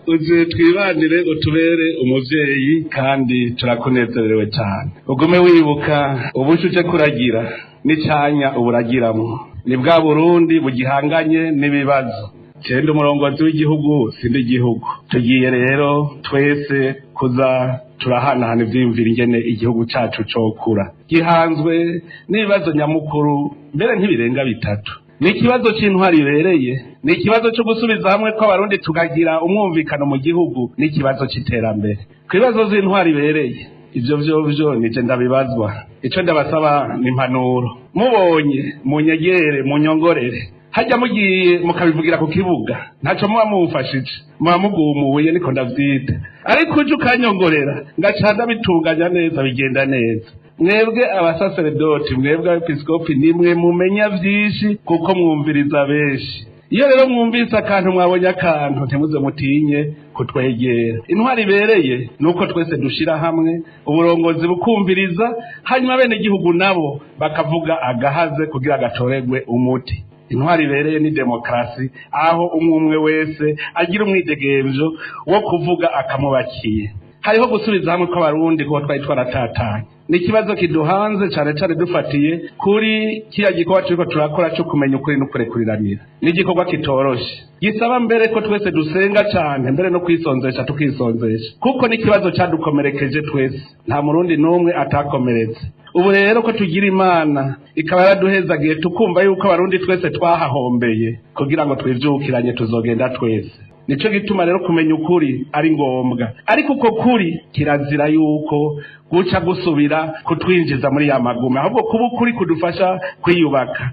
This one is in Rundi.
Uze twibanire, utubere umuvyeyi, kandi turakunezerewe cyane. Ugume wibuka ubusha uje kuragira n'icanya uburagiramwo ni bwa Burundi bugihanganye n'ibibazo. Cenda umurongozi w'igihugu, sindi igihugu. Tugiye rero twese kuza turahanahana ivyiyumviro ingene igihugu cacu cokura gihanzwe n'ibibazo nyamukuru, mbere ntibirenga bitatu. Ni ikibazo c'intwari ibereye, ni ikibazo co gusubiza hamwe kw'Abarundi tukagira umwumvikano mu gihugu, n'ikibazo c'iterambere. Ku bibazo vy'intwari ibereye, ivyo vyovyo nije ndabibazwa. Ico ndabasaba ni impanuro. Mubonye munyegere, munyongorere. Hajya mugiye mukabivugira ku kibuga, ntaco muba mumfashije, muba mugumuye, niko ndavyita. Ariko uje ukanyongorera, ngaca ndabitunganya neza, bigenda neza. Mwebwe abasaseredoti, mwebwe abepiskopi, nimwe mumenya vyinshi kuko mwumviriza benshi. Iyo rero mwumvise akantu, mwabonye akantu, ntimuze mutinye kutwegera. Intwari ibereye nuko twese dushira hamwe, uburongozi bukumviriza, hanyuma bene igihugu nabo bakavuga agahaze kugira gatoregwe umuti. Intwari ibereye ni demokarasi, aho umwe umwe wese agira umwidegemvyo wo kuvuga akamubakiye. Hariho gusubiza hamwe kw'Abarundi, kuko twari twaratatanye. Ni ikibazo kiduhanze cane cane dufatiye kuri kiriya gikorwa turiko turakora co kumenya ukuri no kurekuriranira. Ni igikorwa kitoroshe, gisaba mbere ko twese dusenga cane, mbere no kwisonzesha tukisonzesha, kuko ni ikibazo cadukomerekeje twese. Nta Murundi n'umwe atakomeretse. Ubu rero ko tugira Imana ikaba yaraduhezagiye, tukumva yuko Abarundi twese twahahombeye, kugira ngo twivyukiranye tuzogenda twese. Nico gituma rero kumenya ukuri ari ngombwa, ariko uko kuri kirazira yuko guca gusubira kutwinjiza muri ya magume, ahubwo kuba ukuri kudufasha kwiyubaka.